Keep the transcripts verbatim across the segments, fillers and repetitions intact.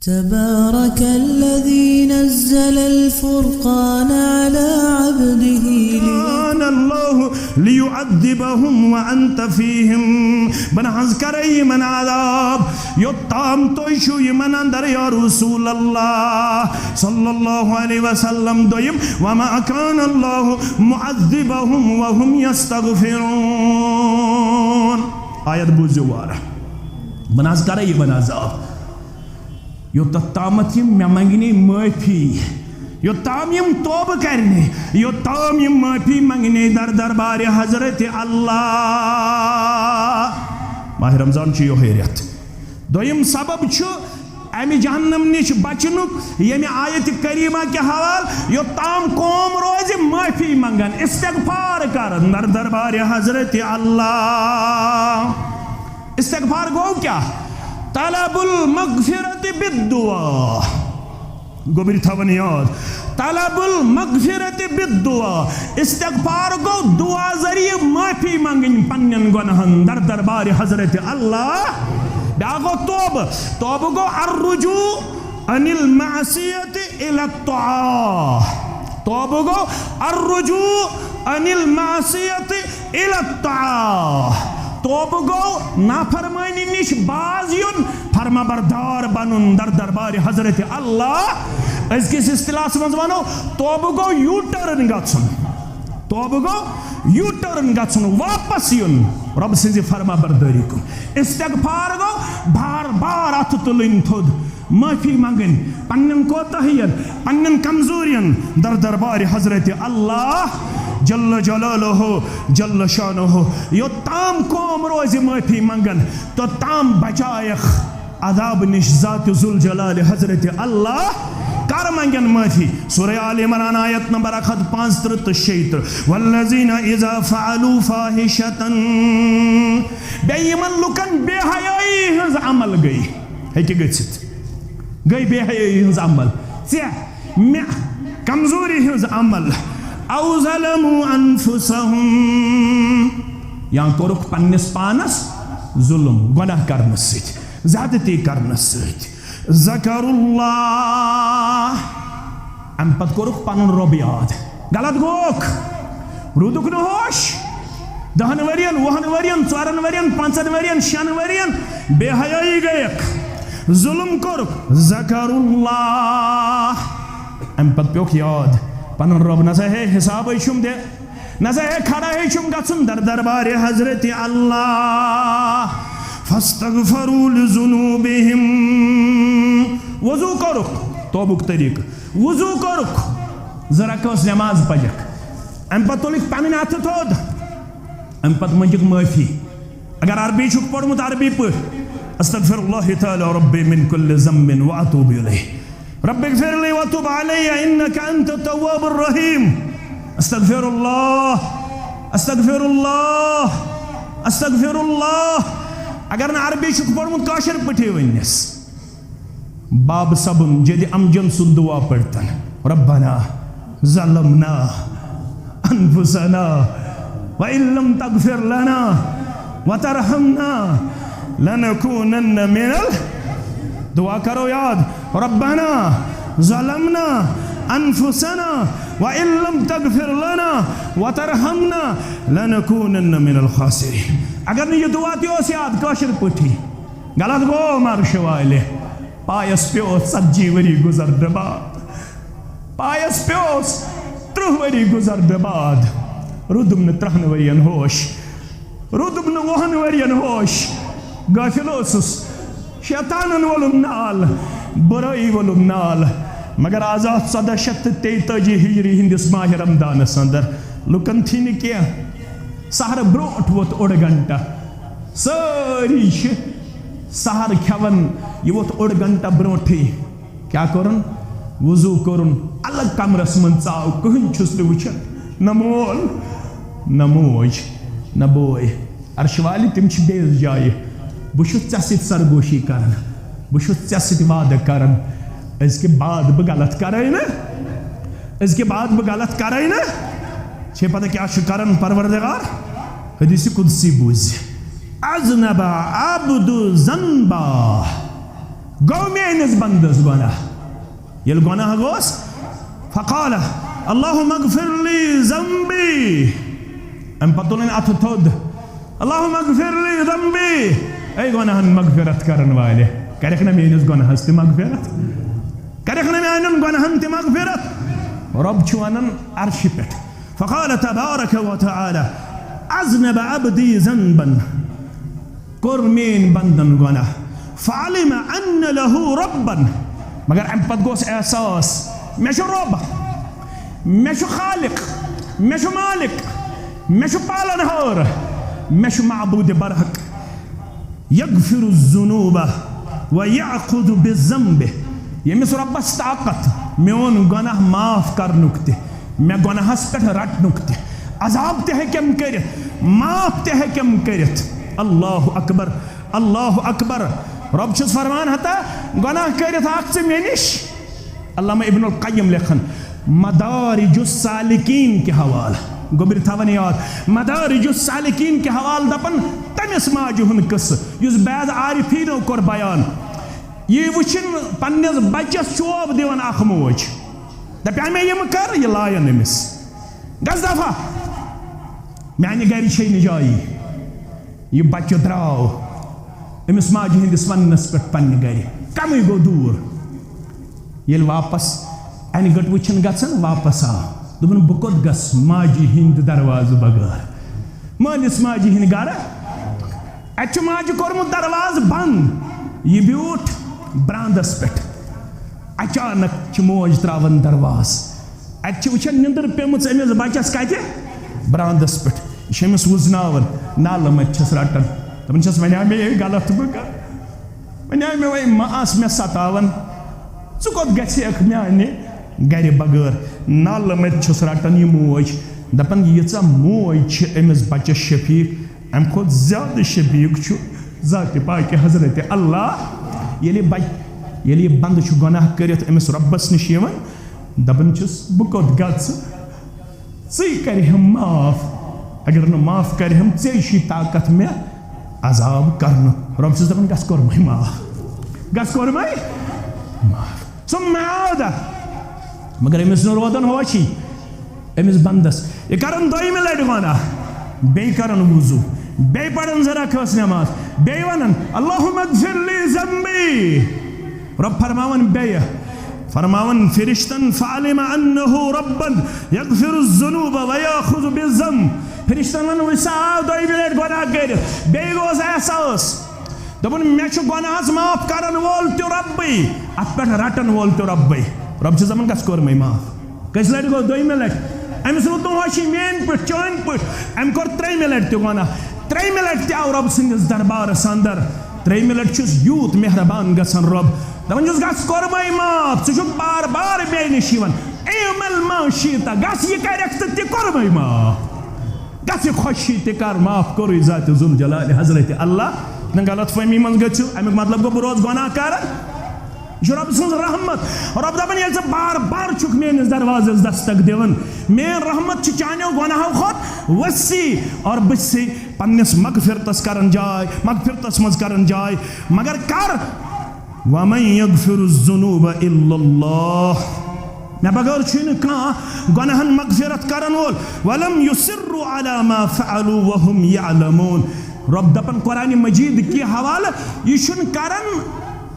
تبارك الذي نزل الفرقان على عبده لي- كان الله ليعذبهم وأنت فيهم۔ بہٕ نہ حظ کرے یِمن عذاب، یوٚتام تُہۍ چھِو یِمن اندر، یا رسول اللہ صلی اللہ علیہ وسلم۔ دوٚیِم، وما كان الله معذبهم وهم يستغفرون۔ آیت بوٗزِو وارٕ۔ بہٕ نہ حظ کرے یِمن عذاب، یوٚتتھ تامَتھ یِم مےٚ منٛگنہِ معٲفی، یوٚتام یِم توبہٕ کرنہِ، یوٚتام یِم معٲفی منٛگنہِ در دربارِ حضرت اللہ۔ ماہِ رمضان چھُ یِہوٚے رٮ۪تھ۔ دوٚیِم سبب چھُ اَمہِ جہنم نِش بچنُک، ییٚمہِ آیتِ کریمہ کہِ حوالہٕ، یوٚتام قوم روزِ معٲفی منٛگان، استغفار کران در دربارِ حضرت اللہ۔ استغفار گوٚو کیٛاہ؟ طلب المغفرت بالدعا۔ گوٚبرۍ تھاوان یاد، طلب المغفرت بالدعا۔ استغفار گوٚو دعا ذٔریعہٕ معٲفی منٛگٕنۍ پننٮ۪ن گۄناہن در دربارِ حضرت اللہ۔ بیٛاکھ گوٚو توبہٕ۔ توبہٕ گوٚو الرجوع عن المعصیت الی الطاعہ۔ توبہٕ گوٚو الرجوع عن المعصیت الی الطاعہ۔ توبہٕ گوٚو نافرمٲنی نِش باز یُن، فرما بردار بنُن در دربارِ حضرت اللہ۔ أزکِس اصطلاحس منٛز ونو، توبہٕ گوٚو U-turn گژھُن۔ توبہٕ گوٚو U-turn گژھُن، واپس یُن رۄب سٕنٛزِ فرما بردٲری کُن۔ استغفار گوٚو بار بار اتھٕ تُلٕنۍ تھوٚد، معٲفی منٛگٕنۍ پننٮ۪ن کوتاہین، پننٮ۪ن کمزورین در دربارِ حضرت اللہ جل جلالہ جل شانہ۔ یوٚتام قوم روزِ معٲفی منٛگان، توٚتام بچایکھ عذاب نِش ذات ذوالجلال حضرت اللہ۔ کر منٛگن معٲفی؟ سورہ آل عمران، آیت نمبر اکھ ہتھ پانٛژترٕہ تہٕ شیٚیہِ ترٕہ، والذین اذا فعلوا فاحشة۔ بیٚیہِ یِمن لُکن بے حیٲیی ہٕنٛز عمل گٔے، ہیٚکہِ گٔژھِتھ، گٔے بے حیٲیی ہٕنٛز عمل، ژےٚ، مےٚ، کمزوری ہٕنٛز عمل۔ او ظلموا انفسہم، یا کوٚرُکھ پننِس پانس ظلم، گۄناہ کرنہٕ سۭتۍ، زیادتی کرنہٕ سۭتۍ۔ ذکروا اللہ، امہِ پتہٕ کوٚرُکھ پنُن رۄب یاد۔ غلط گوٚوکھ، روٗدُکھ نہٕ ہوش۔ دہن ؤرین، وُہن ؤرین، ژورن ؤرین، پانٛژن ؤرین، شٮ۪ن ؤرین بے حیٲیی گٔیکھ، ظلم کوٚرُکھ۔ ذکروا اللہ، امہِ پتہٕ پیوٚکھ یاد پنُن رۄب۔ نہ سا ہے حسابے چھُم دِ، نہ سا ہے کھڑا ہے چھُم گژھُن در دربارِ حضرت اللہ۔ فاستغفروا لذنوبہم، وضو کوٚرُکھ، توبُک طریقہٕ، وضو کوٚرُکھ، زٕ رکٲژ نماز پجکھ، امہِ پتہٕ تُلٕکھ پنٕنۍ اتھٕ تھوٚد، امہِ پتہٕ مٔنٛگِکھ معٲفی۔ اگر عربی چھُکھ پوٚرمُت، عربی پٲٹھۍ، استغفر اللہ تعالی ربی من کل ذنب و اتوب الیہ، رب اغفر لی و تب علی انک انت التواب الرحیم۔ استغفر اللہ، استغفر اللہ، استغفر اللہ۔ اگر نہٕ عربی چھُکھ پوٚرمُت، کٲشِر پٲٹھی ؤنِس۔ باب صٲبُن، جدِ امجد سُنٛد دُعا پٔرۍتن، ربنا ظلمنا انفسنا وان لم تغفر لنا وترحمنا لنکونن من ال-، دُعا کرو یاد، ربنا ظلمنا انفسنا وان لم تغفر لنا وترحمنا لنکونن من الخاسرین۔ اگر نہٕ یہِ دُعا تہِ اوس یاد کٲشِر پٲٹھی، غلط گوٚو، مرشہِ والہِ۔ پایس پیوٚو ژتجی ؤری گُزرنہٕ بعد، پایس پیوٚو ترٕٛہ ؤری گُزرنہٕ بعد، روٗدُم نہٕ ترٕٛہن ؤرین ہوش، روٗدُم نہٕ وُہن ؤرین ہوش، غٲفِل اوسُس، شیطانن وولُم نال، بُرٲیی وولُم نال۔ مگر آز آو ژۄدہ شیٚتھ تہٕ تیٚتٲجی ہجری ہٕنٛدِس ماہِ رمضانس اندر، لُکن تھی نہٕ کینٛہہ، سحرٕ برونٛٹھ ووت اوٚڑ گھنٹہ، سٲری چھِ سحر کھٮ۪وان، یہِ ووت اوٚڑ گھنٹہ برونٛٹھٕے۔ کیٛاہ کوٚرُن؟ وضو کوٚرُن، الگ کمرس منٛز ژاو، کٕہٕنۍ چھُس نہٕ وٕچھان، نہ مول، نہ موج، نہ بوے۔ عرش والہِ، تِم چھِ بیٚیِس جایہِ۔ بہٕ چھُس ژےٚ سۭتۍ سرگوشی کران، بہٕ چھُس ژےٚ سۭتۍ وعدٕ کران، أزکہِ بعد بہٕ غلط کرے نہٕ، أزکہِ بعد بہٕ غلط کرے نہٕ۔ چھے پتہ کیٛاہ چھُ کران پروردگار؟ حدیث قدسی بوٗزِ، اذنب عبد ذنبا۔ گوٚو میٲنِس بندس گۄناہ۔ ییٚلہِ گۄناہ گوٚوس، فقال، اللهم اغفر لي ذنبي۔ امہِ پتہٕ تُلٕنۍ اتھٕ تھوٚد، اللهم اغفر لي ذنبي۔ اے گۄناہن مغفرت کرن والے، کرکھ نہ میٲنِس گۄناہس تہِ مغفرت؟ کرکھ نہ میانٮ۪ن گۄناہن تہِ مغفرت؟ رۄب چھُ ونان عرشہِ پٮ۪ٹھ، فقال تبارك وتعالى، اذنب عبدي ذنبا۔ کوٚر میٲنۍ بندن گۄناہ۔ فعلم ان له ربا۔ مگر امہِ پتہٕ گوٚوس احساس، مےٚ چھُ رۄب، مےٚ چھُ خالق، مےٚ چھُ مالک، مےٚ چھُ پالن ہار، مےٚ چھُ معبود برحق۔ یغفر الذنوب و یأخذ بالذنب۔ ییٚمِس رۄبس طاقت میون گۄناہ معاف کرنُک تہِ، مےٚ گۄناہس پٮ۪ٹھ رٹنُک تہِ، عذاب تہِ ہیٚکٮ۪م کٔرِتھ، معاف تہِ ہیٚکٮ۪م کٔرِتھ۔ اللہ اکبر، اللہ اکبر۔ رۄب چھُس فرمان ہتا، گۄناہ کٔرِتھ آکھ ژٕ مےٚ نِش۔ علامہ ابن القیم لیکھان مدارج السالکین کہِ حوالہٕ، گوٚبرِ تھاوان یاد، مدارج السالکین کہِ حوالہٕ دپان تٔمِس ماجہِ ہُنٛد قصہٕ یُس بعض عارفینو کوٚر بیان۔ یہِ وٕچھِن پننِس بچس چوب دِوان اکھ موج، دپیٛا مےٚ یِم کر، یہِ لایَن أمِس، گژھ دفعہ، میانہِ گرِ چھے نہٕ جایی۔ یہِ بچہٕ درٛاو أمِس ماجہِ ہٕنٛدِس وننس پٮ۪ٹھ پننہِ گرِ، کمٕے گوٚو دوٗر۔ ییٚلہِ واپس انہِ گٔٹ وٕچھِن گژھن، واپس آو، دوٚپُن، بہٕ کوٚت گژھٕ ماجہِ ہٕنٛدِ دروازٕ بغٲر؟ مٲلِس ماجہِ ہٕنٛدِ گرٕ، اتہِ چھُ ماجہِ کوٚرمُت دروازٕ بنٛد، یہِ بیوٗٹھ براندس پٮ۪ٹھ۔ اچانک چھِ موج تراوان دروازٕ، اتہِ چھِ وٕچھان نِندٕر پیمٕژ أمِس بچس کتہِ؟ براندس پٮ۪ٹھ۔ یہِ چھِ أمِس وُزناوان، نالہٕ متہِ چھَس رٹان، دپان چھَس، وۄنۍ آو مےٚ یہِ غلط، بہٕ کرٕ۔ وۄنۍ آے مےٚ، وۄنۍ ما آس مےٚ ستاوان، ژٕ کوٚت گژھِ اکھ میانہِ گرِ بغٲر؟ نالہٕ متہِ چھُس رٹان یہِ موج، دپان، ییٖژاہ موج چھِ أمِس بچس شفیق، امہِ کھۄتہٕ زیادٕ شفیق چھُ ذاتِ پاکہِ حضرت اللہ۔ ییٚلہِ بچ-، ییٚلہِ یہِ بندٕ چھُ گۄناہ کٔرِتھ أمِس رۄبس نِش یِوان، دپان چھُس، بہٕ کوٚت گژھٕ؟ ژٕے کرِہم معاف۔ اگر نہٕ معاف کرِہم، ژےٚ چھُے طاقت مےٚ عذاب کرنُک۔ رۄب چھُس دپان، گژھ کوٚرمَے معاف، گژھ کوٚرمَے معاف۔ ثم عاد۔ مگر أمِس نہٕ روزان ہوشی، أمِس بندس۔ یہِ کران دوٚیمہِ لٹہِ گۄناہ، بیٚیہِ کران وضو، بیٚیہِ پران زٕ رکٲژ نماز، بیٚیہِ ونان، اللهم اغفر لي ذنبي۔ رۄب فرماوان بیٚیہِ، فرماوان فرشتن، فعلم انه ربا یغفر الذنوب ویاخذ بالذنب۔ فرشتن ووٚن، وٕچھ سا، آو دوٚیمہِ لٹہِ گۄناہ کٔرِتھ، بیٚیہِ گوٚوس احساس، دوٚپُن، مےٚ چھُ گۄناہس معاف کرن وول تہِ رۄبٕے، اتھ پٮ۪ٹھ رٹن وول تہِ رۄبٕے۔ رۄب چھُ دپان، گژھ کوٚرمَے معاف۔ کٔژِ لٹہِ گوٚو؟ دوٚیمہِ لٹہِ۔ أمِس روٗد نہٕ ہوشی میٲنۍ پٲٹھۍ، چٲنۍ پٲٹھۍ۔ أمۍ کوٚر ترٛیٚیِمہِ لٹہِ تہِ گۄناہ۔ ترٛیٚیِمہِ لٹہِ تہِ آو رۄب سٕنٛدِس دربارس اندر۔ ترٛیٚیِمہِ لٹہِ چھُس یوٗت مہربان گژھان رۄب، دپان چھُس، گژھ کوٚرمَے معاف، ژٕ چھُکھ بار بار مےٚ نِش یِوان، اعمل ما شئت، گژھ یہِ کرکھ تہٕ تہِ کوٚرمَے معاف۔ گژھِ خوشی تہِ کر، معاف کوٚرُے ذاتِ ذوالجلال حضرت اللہ۔ نہ غلط فہمی منٛز گٔژھِو، امیُک مطلب گوٚو بہٕ روزٕ گۄناہ کران۔ یہِ چھُ رۄب سٕنٛز رحمت۔ رۄب دپان، ییٚلہِ ژٕ بار بار چھُکھ میٲنِس دروازس دستک دِوان، میٲنۍ رحمت چھِ چانیو گۄناہو کھۄتہٕ وسیع اور بہٕ چھسے پننِس مغفرتس کران جاے، مغفرتس منٛز کران جاے۔ مگر کر، ومن یغفر الذنوب الا اللہ۔ مےٚ بغٲر چھُے نہٕ کانٛہہ گۄناہن مغفرت کرن وول۔ ولم یصروا علی ما فعلوا وهم یعلمون۔ رۄب دپان قرآن مجید کہِ حوالہٕ، یہِ چھُنہٕ کران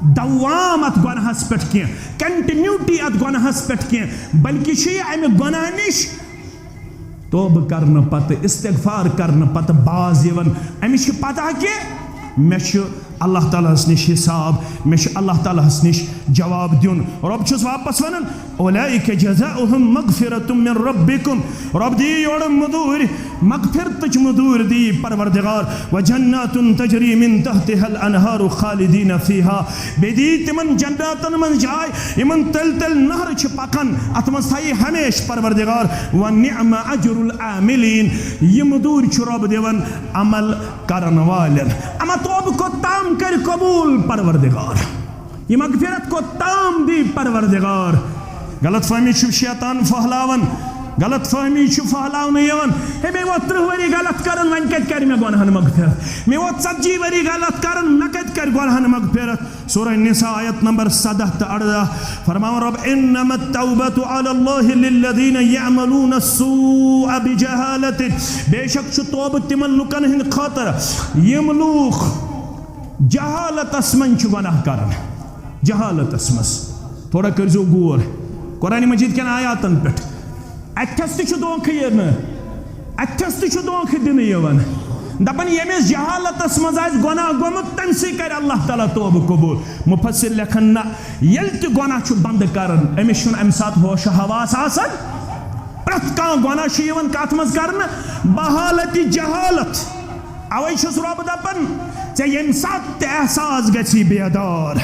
دوام اتھ گۄناہس پٮ۪ٹھ کینٛہہ، کنٹینیوٹی اتھ گۄناہس پٮ۪ٹھ کینٛہہ، بلکہِ چھُ یہِ امہِ گۄناہ نِش توبہٕ کرنہٕ پتہٕ، استغفار کرنہٕ پتہٕ باز یِوان۔ أمِس چھِ پتہ کہِ مےٚ چھُ اللہ تعالیٰ ہس نِش حساب، مےٚ چھُ اللہ تعالیٰ ہس نِش جواب دیُن۔ رۄب چھُس واپس ونان، اولئک جزاؤہم مغفرۃ من ربکم۔ رۄب دِیہِ یورٕ مٔدوٗرۍ، مغفرتٕچ مٔدوٗرۍ دِیہِ پروردگار۔ وجنات تجری من تحتها الانہار خالدین فیہا۔ بیٚیہِ دِیہِ تِمن جناتن منٛز جاے، یِمن تٔلۍ تٔلۍ نہرٕ چھِ پکان، اتھ منٛز تھایہِ ہمیشہِ پروردگار۔ ونعم اجر العاملین۔ یہِ مٔدوٗرۍ چھُ رۄب دِوان عمل کرن والٮ۪ن۔ اما توبہٕ کوٚت تام کرِ قبوٗل پروردگار؟ یہِ مغفرت کوٚت تام دی پروردگار؟ غلط فہمی چھُ شیطان پھٔہلاوان۔ غلط فہمی چھِ پھٔہلاونہٕ یِوان۔ ہے، مےٚ ووت ترٕٛہ ؤری غلط کران، وۄنۍ کتہِ کرِ مےٚ گۄناہن مغفرت؟ مےٚ ووت ژتجی ؤری غلط کران، مےٚ کتہِ کرِ گۄناہن مغفرت؟ سورہ نساء آیت نمبر سدہ تہٕ اردہ فرماوان رب، انما التوبۃ علی اللہ للذین یعملون السوء بجہالۃ۔ بے شک چھُ توبہٕ تِمن لُکن ہٕنٛدِ خٲطرٕ، یِم لوٗکھ جہالتس منٛز چھِ گۄناہ کران۔ جہالتس منٛز۔ تھوڑا کٔرزیو غور قرآن مجید کٮ۪ن آیاتن پٮ۪ٹھ۔ اتھس تہِ چھُ دھوکہٕ یِنہٕ، اتھس تہِ چھُ دھوکہٕ دِنہٕ یِوان۔ دپان، ییٚمِس جہالتس منٛز آسہِ گۄناہ گوٚمُت، تٔمۍ سٕے کرِ اللہ تعالیٰ توبہٕ قبول۔ مفسر لیکھان، نہ، ییٚلہِ تہِ گۄناہ چھُ بندٕ کران، أمِس چھُنہٕ امہِ ساتہٕ ہوش و حواس آسان۔ پرٛٮ۪تھ کانٛہہ گۄناہ چھُ یِوان کتھ منٛز کرنہٕ؟ بحالت جہالت۔ اوے چھُس رۄب دپان، ژےٚ ییٚمہِ ساتہٕ تہِ احساس گژھی بیدار،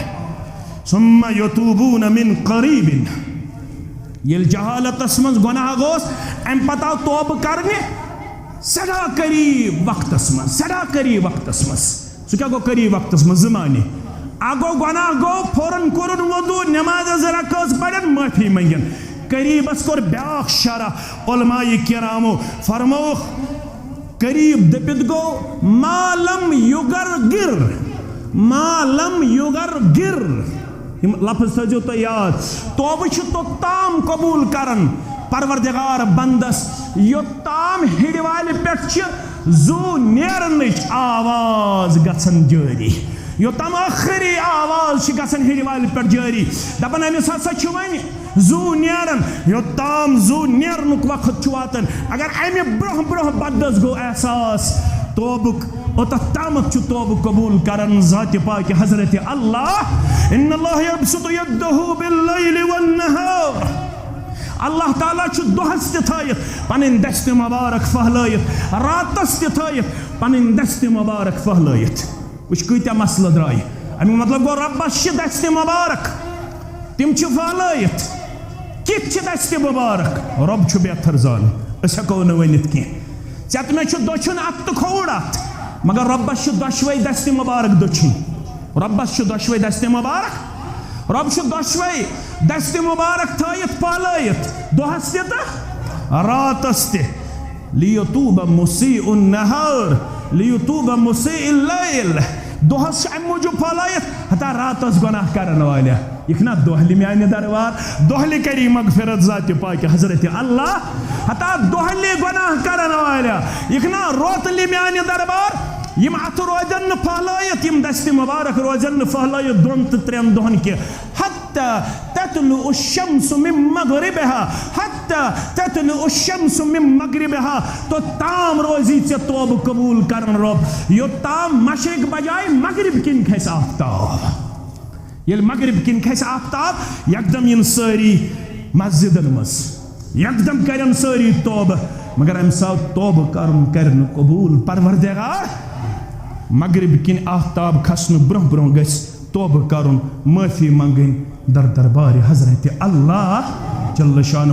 ثم یتوبون من قریب۔ ییٚلہِ جہالتس منٛز گۄناہ گوس، امہِ پتہٕ آو توبہٕ کرنہِ سٮ۪ٹھاہ قریب وقتس منٛز، سٮ۪ٹھاہ قریب وقتس منٛز۔ سُہ کیٛاہ گوٚو قریب وقتس منٛز؟ زٕ معنی۔ اکھ گوٚو گۄناہ گوٚو، فوراً کوٚرُن وضو، نماز زٕ رکٲژ پرن، معٲفی منٛگن۔ قریبس کوٚر بیٛاکھ شرح علماء کرامو، فرمووُکھ، قریب دٔپِتھ گوٚو ما لم یغرغر، ما لم یغرغر۔ یِم لفظ تھٲیزیو تُہۍ یاد۔ توبہٕ چھُ توٚتام قبوٗل کران پروردگار بندس، یوٚتام ہِڑِ والہِ پٮ۪ٹھ چھِ زُو نیرنٕچ آواز گژھان جٲری، یوٚتام ٲخری آواز چھِ گژھان ہِڑِ والہِ پٮ۪ٹھ جٲری۔ دپان، أمِس ہسا چھُ وۄنۍ زُو نیران، یوٚتام زُو نیرنُک وقت چھُ واتان۔ اگر امہِ برونٛہہ برونٛہہ بدس گوٚو احساس توبُک، اوٚتتھ تامتھ چھُ توبہٕ قبوٗل کران ذاتِ پاکہِ حضرت اللہ۔ ان اللہ یبسط یدہ باللیل والنہار۔ اللہ تعالیٰ چھُ دۄہس تہِ تھٲیِتھ پنٕنۍ دستِ مبارک پھٔہلٲیِتھ، راتس تہِ تھٲیِتھ پنٕنۍ دستِ مبارک پھٔہلٲیِتھ۔ وٕچھ، کۭتیٛاہ مسلہٕ درٛاے۔ اَمیُک مطلب گوٚو، رۄبَس چھِ دستِ مبارک، تِم چھِ پھٔہلٲیِتھ۔ کِتھ چھِ دستِ مبارک؟ رۄب چھُ بہتر زانان، أسۍ ہٮ۪کو نہٕ ؤنِتھ کینٛہہ۔ ژےٚ تہٕ مےٚ چھُ دٔچھُن اَتھٕ تہٕ کھووُر اَتھٕ، مگر رۄبَس چھِ دۄشوَے دستِ مبارک دٔچھِنۍ۔ رۄبَس چھِ دۄشوَے دستِ مبارک۔ رۄب چھُ دۄشوَے دستِ مبارک تھٲیِتھ پھٔہلٲیِتھ، دۄہَس تہِ تہٕ راتَس تہِ۔ لیتوب مسیء النہار، لیتوب مسیء اللیل۔ دۄہس چھِ امہِ موٗجوٗب پھٔہلٲیِتھ، ہتا راتس گۄناہ کرن والیا، یِکھ نا دۄہلہِ میانہِ دربار، دۄہلہِ کری مغفرت ذاتِ پاکہِ حضرت اللہ۔ ہتا دۄہلہِ گۄناہ کرن والیا، یِکھ نا روتلہِ میانہِ دربار۔ یِم اتھٕ روزن نہٕ پھٔہلٲیِتھ، یِم دستِ مبارک روزن نہٕ پھٔہلٲیِتھ دۄن تہٕ ترٛٮ۪ن دۄہن کینٛہہ۔ حتی تطلع الشمس من مغربها، حتی تطلع الشمس من مغربها، توٚتام روزی ژےٚ توبہٕ قبوٗل کرن رۄب، یوٚتام مشرق بجایہِ مغرب کِنۍ کھسہِ آفتاب۔ ییٚلہِ مغرب کِنۍ کھسہِ آفتاب، یکدم یِن سٲری مسجدن منٛز، یکدم کرن سٲری توبہٕ، مگر امہِ ساتہٕ توبہٕ کرُن کرِ نہٕ قبوٗل۔ پروردگار، مغرب کِنۍ آفتاب کھسنہٕ برونٛہہ برونٛہہ گژھِ توبہٕ کرُن، معٲفی منٛگٕنۍ در دربارِ حضرت اللہ جل شانہ۔